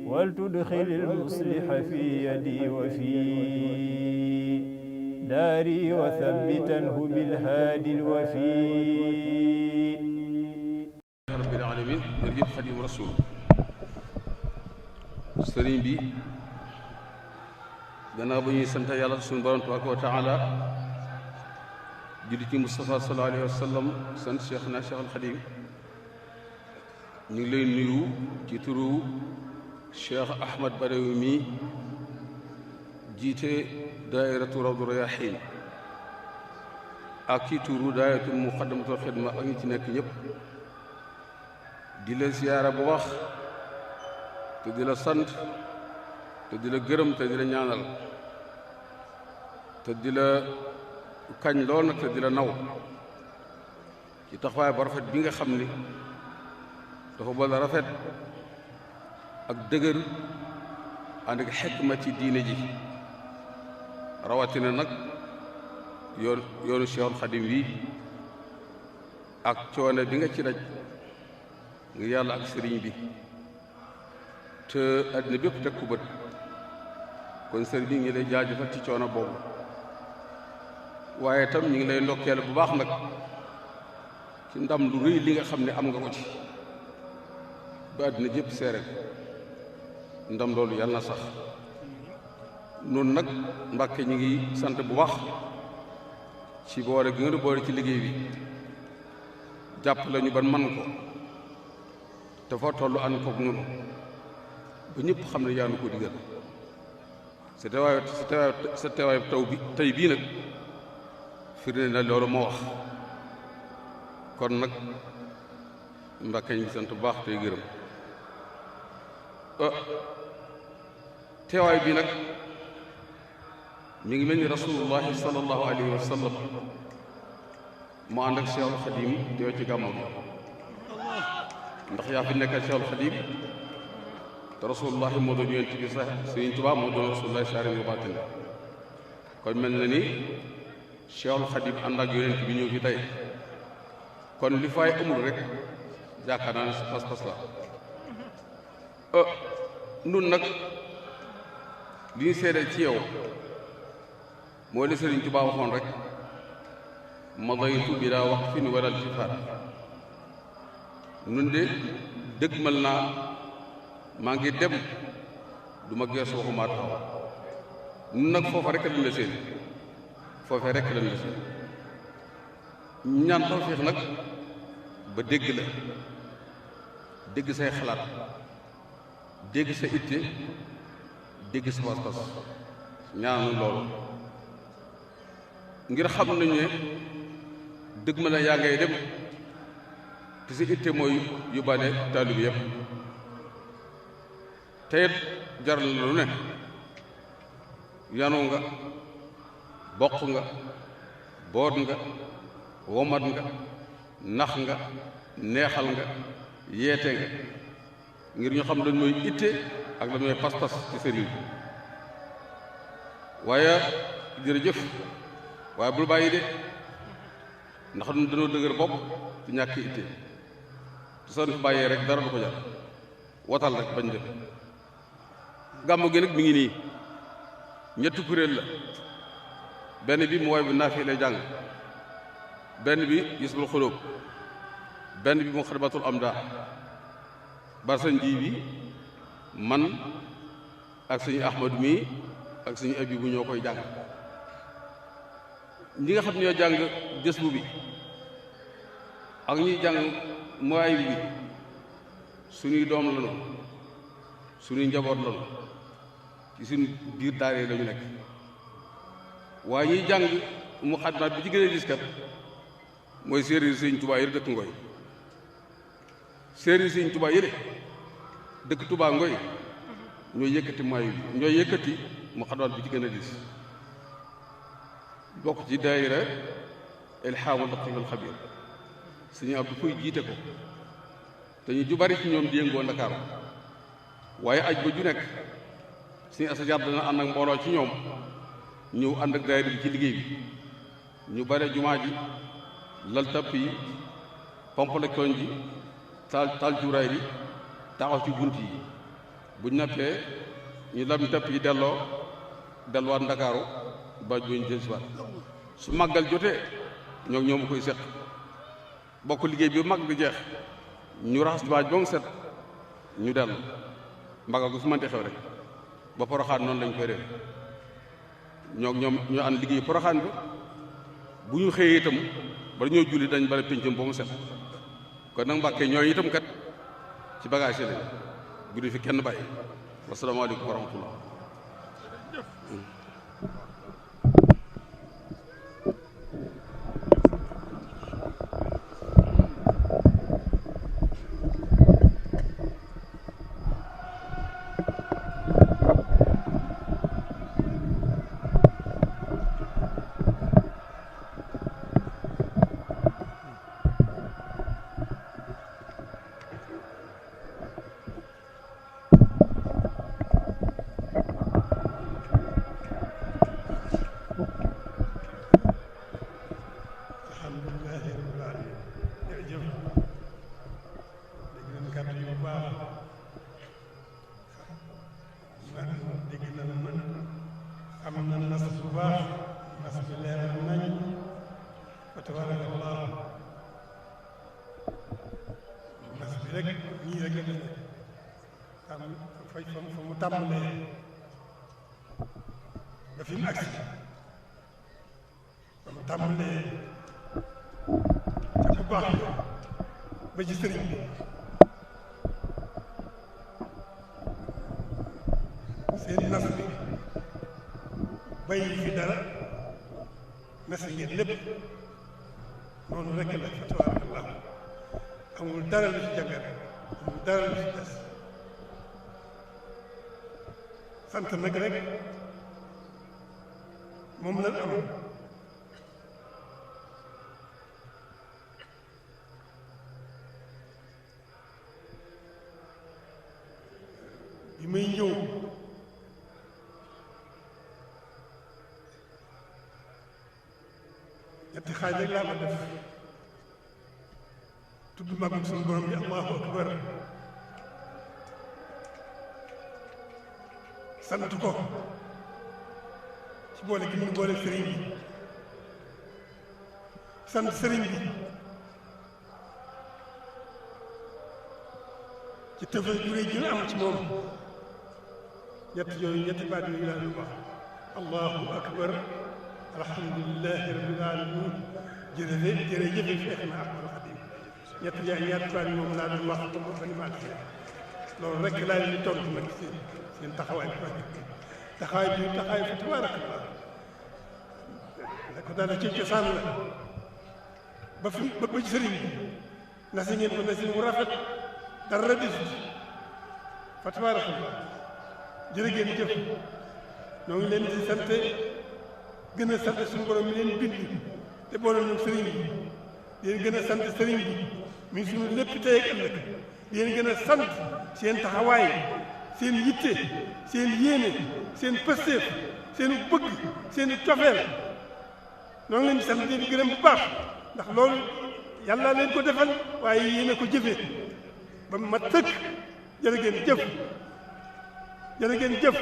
ولتدخل المصلح في يدي وفي داري وثبتنه بالهادي الوفي رب العالمين jërëjëf Xaadimu Rasuul sëriñ bi gannaaw ba ñuy sant yàlla suñu borom tabaaraka wa taala julli ci Mustafa sallallahu alayhi wa sallam sant Cheikhna Cheikh al Xadim ñu ngi lay nuyu ci turu Cheikh Ahmad Badawi mi jiite daairatu Rawdu Rayaahiin ak ci turu daayiratu Muqaddamatul Xidma ak ñi ci nekk ñëpp di la ziyaara bu wax te di la sant te di la gërëm te di la ñaanal te di la kañ lool nag te di la naw ci taxawaay ba rafet bi nga xam ni dafa boole rafet ak dëgër ànd ak xikma ci diine ji rawatina nag yoonu Cheikhul Xadim wi ak coono bi nga ci daj ngir yàlla ak sëriñ bi te àddina bépp teg ku bët kon sëriñ bi ngi lay jaajëfal ci coono boobu waaye tam ñu ngi lay ndokkeel bu baax nag ci ndam lu rëy li nga xam ne am nga ko ci ba àddina jëpp seere ndam loolu yàlla na sax noonu nag Mbàkke ñu ngi sant bu baax ci boole gi nga boole ci liggéey bi jàpp lañu ban man ko te foo tollu ànd koog noonu ba ñëpp xam ne yaa nu ko digal sa teewaayu taw bi tey bii nag firnde na loolu moo wax kon nag Mbàkke ñu ngi sant bu baax tey gërëm teewaay bi nag mi ngi mel ni rasulullahi sallallahu alayhi wa sallam mu ànd ak Cheikhul Xadim teew ci gàmmu bi ndax yaa fi nekkal Cheikhul Xadim te rasulullahi moo doon yonent bi sax Sëriñ Tuubaa moo doon rasulullahi saarin wa baatin kon mel na ni Cheikhul Xadim ànd ak yonent bi ñëw fi tey kon li fay amul rek yaakaar naa ne si pas-pas la nun nag li ñu seede ci yow mooy li Sëriñ Tuubaa waxoon rek madaytu bilaa waqfin wala iltifaat nun de dëgmal naa maa ngi dem du ma geesu waxumaa taxaw nun nag foofa rek lañ la seen foofee rek lañ la seen ñaan tawfiix nag ba dégg la dégg say xalaat dégg sa itte dégg sa pas-pas ñaanu loolu ngir xam nañu ne dëgg ma la yaa ngay dem te sa itte mooy yóbbaale taalibe yëpp te it jaral na lu ne yanu nga bokk nga boot nga womat nga nax nga neexal nga yeete nga ngir ñu xam dañ mooy itte ak la mooy pas-pas ci sëriñ bi waaye jërëjëf waaye bul bàyyi de ndax ñun dañoo dëgër bopp ci ñàkk itte te soo fi bàyyee rek dara du ko jar watal rek bañ def gàmmu gi nag mi ngi nii ñetti kuréel la benn bi mu waay bi naafi lay jàng benn bi Hisbul Xulóob benn bi mu Xidmatul Amdaa barsan ji bi man ak sëñ Ahmadu mi ak sëñ Abibu ñoo koy jàng ñi nga xam ne ñoo jàng Jësbu bi ak ñuy jàng mooy bi suñuy doom lañu suñuy njaboot lañu ci suñu biir daara lañu nekk waaye ñuy jàng muqaddimaat bi ci gën a gis kat mooy séeréer Sëñ Tuubaa yi dëkk Ngoy séeréer Sëñ Tuubaa yi dëkk Tuubaa Ngoy ñooy yëkkati mooy bi ñooy yëkkati muqaddimaat bi ci gën a gis bokk ci daayira Ilhaamul Latiiful Xabiir Sëñ Abdu koy jiite ko te ñu ju bari ci ñoom di yëngoo Ndakaaru waaye aj ba ju nekk Sëñ Asa Jaar dana ànd ak mbooloo ci ñoom ñëw ànd ak daayira bi ci liggéey bi ñu bare jumaa ji lal tapp yi pompale koñ ji taal cuuraay bi taxaw ci bunt yi buñ nappee ñu lam tapp yi delluwaat Ndakaaru ba buñ jël si waat su màggal jotee ñoom koy seq bokk liggéey bi mag bi jeex ñu raxas baaj ba mu set ñu dellu mbagal gu fi mënti xew rek ba Poroxaan noonu lañ koy def ñoom ñoo ànd liggéey Poroxaan bi bu ñu xëyee itam bala ñoo julli dañ bale péncam ba mu set kon nag Mbàkke ñooñu itam kat ci bagage yi lañ bu di fi kenn bàyyi wasalaamaaleykum wa rahmatullah am na nas bu baax nas bi leer nañ fa tabarakallah nas bi rek ñii rek la fa mu tàmbalee ba fi mu agsi fa mu tàmbalee ca bu baax ba ci sëriñ bi seen nas bi bàyyi fi dara nas ngeen lépp noonu rek la fa tabarakallah amul dara lu ci jàngat amul dara lu ci des sant nag rek moom la am bi muy ñëw ñetti xaaj rek laa ko def tudd magum suñu borom bi allahu akbar sant ko ci boole gi mu boole sëriñ bi sant sëriñ bi ci tëfal ju réy ji am ci moom ñetti baat yooyu laa di wax allahu akbar alhamdulilahi rabbil alamin jërëjëf Cheikhna Ahmadou Khadim ñetti baat yi moom laa doon wax ba ni ma agsi loolu rek laa leen di tontu nag seen taxawaay bi taxawaay fa tabaarakallah la ko daal ci cosaan la ba ci sëriñ bi na si ngeen ko na si mu rafet dara desut fa tabaarakallah jërë ngeen jëf ñoo ngi leen di sant gën a sant suñu borom mi leen bind te boole ñu sëriñ bi di leen gën a sant sëriñ bi mi suñu lépp tey ak ëllëg di leen gën a sant seen taxawaay seen yitte seen yéene seen pësteef seen bëgg seen cofeel ñoo ngi leen di sant di leen gërëm bu baax ndax loolu yàlla leen ko defal waaye yéene ko jëfee ba ma tëkk jërë ngeen jëf jërë ngeen jëf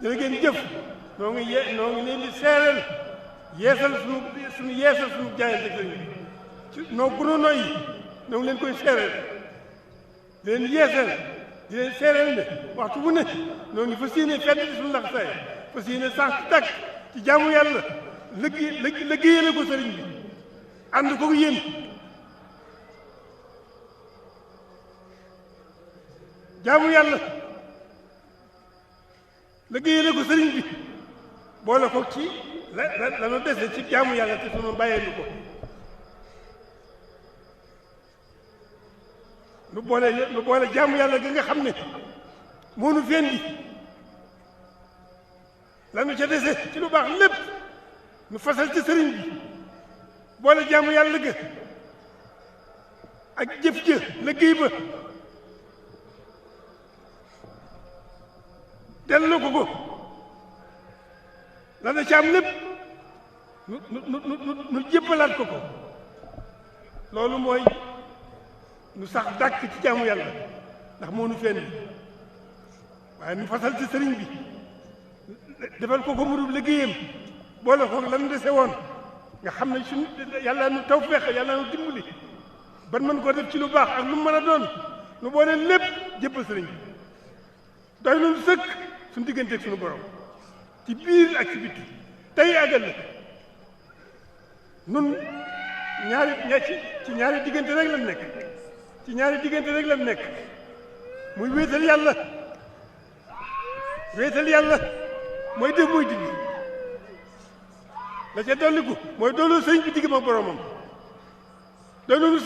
jërë ngeen jëf noo ngi leen di seereel yeesal suñu jaayante sëriñ bi ci noo gënoonoo yi noo ngi leen koy seereel di leen yeesal di leen seereel ne waxtu bu ne noo ngi fas yéene fedd di suñu laxasaay fas yéene sax dàkk ci jaamu yàlla liggéeyale ko sëriñ bi ànd ko yéen jaamu yàlla liggéeyale ko sëriñ bi boole ko ci la nu dese ci jaamu yàlla te sunu bàyyee nu ko nu boole jaamu yàlla gi nga xam ne moo nu fendi la nu ca dese ci lu baax lépp nu fasal ci sëriñ bi boole jaamu yàlla ga ak jëf ja liggéey ba delloo ko la na ci am lépp nu jébbalaat ko loolu mooy nu sax dàkk ci jaamu yàlla ndax moo nu fenn waaye nu fasal ci sëriñ bi defal ko murub liggéeyam boole ko lan dese woon nga xam ne suñ yàlla nu tawfeex yàlla nu dimbali ban mën koo def ci lu baax ak lu mu mën a doon nu boole lépp jébbal sëriñ bi doy noonu sëkk suñu digganteeg suñu borom ci biir ak ci bitti tey àggal la nun ci ñaari diggante rek lan nekk ci ñaari diggante rek lan nekk muy wéetal yàlla mooy def mooy dindi la ca dolliku mooy dooloo sëriñ bi digg ma boromam doy noonu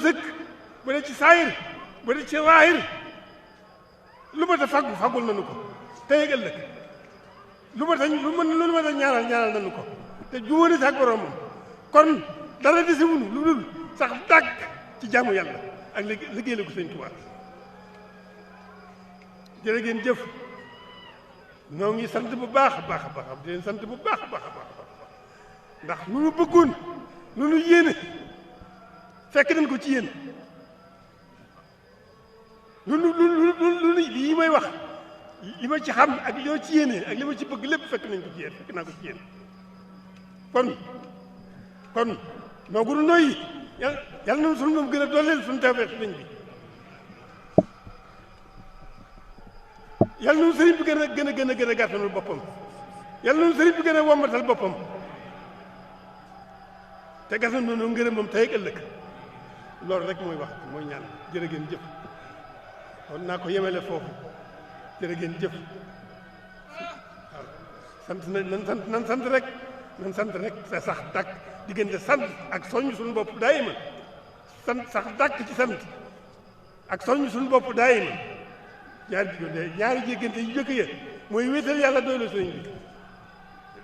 sëkk bu dee ci saayir bu dee ci waahir lu ma ta fàggul nañu ko tey ak ëllëg lu ma ta ñaanal nañu ko te jubóone si ak boromam kon dara desi wunu lu dul sax dàkk ci jaamu yàlla ak liggéey la ko sëñ Tuubaa jërë ngeen jëf ñoo ngi sant bu baax a baax a baax di leen sant bu baax a baax a baax ndax lu nu bëggoon lu nu yéene fekk nañ ko ci yéen lu yi may wax li ma ci xam ak li ma ci yéene ak li ma ci bëgg lépp fekk naa ko ci yéen kon noo gunu nooyi yàlla na sunu moom gën a dooleel suñu tawfeex sëriñ bi yàlla na sëriñ bi gën a gàttanul boppam yàlla na sëriñ bi gën a wombatal boppam te gàttan noonu ngërëmam tey ak ëllëg loolu rek mooy wax mooy ñaan jërë ngeen jëf kon naa ko yemele foofu jërë ngeen jëf waaw nan sant rek te sax dàkk diggante sant ak soññ suñu bopp daayima sax dàkk ci sant ak soññ suñu bopp daayima ñaari jéggante yu jëkk ya mooy wéetal yàlla doole sëriñ bi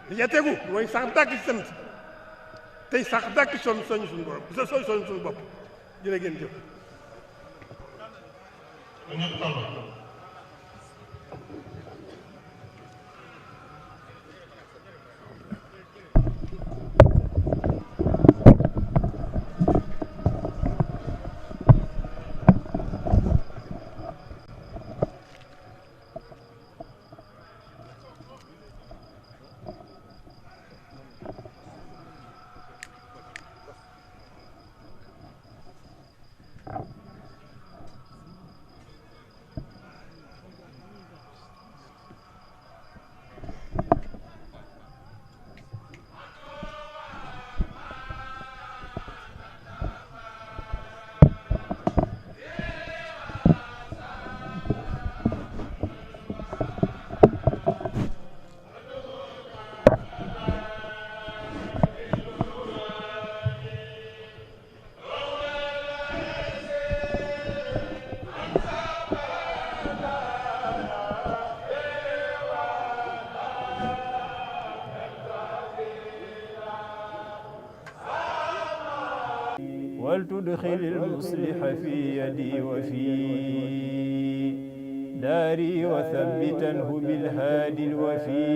li ca tegu mooy sax dàkk ci sant tey sax dàkk soññ suñu borom soññ suñu bopp jërë ngeen jëf ولتدخل المصلح في يدي وفي داري وثبتنه بالهادي الوفي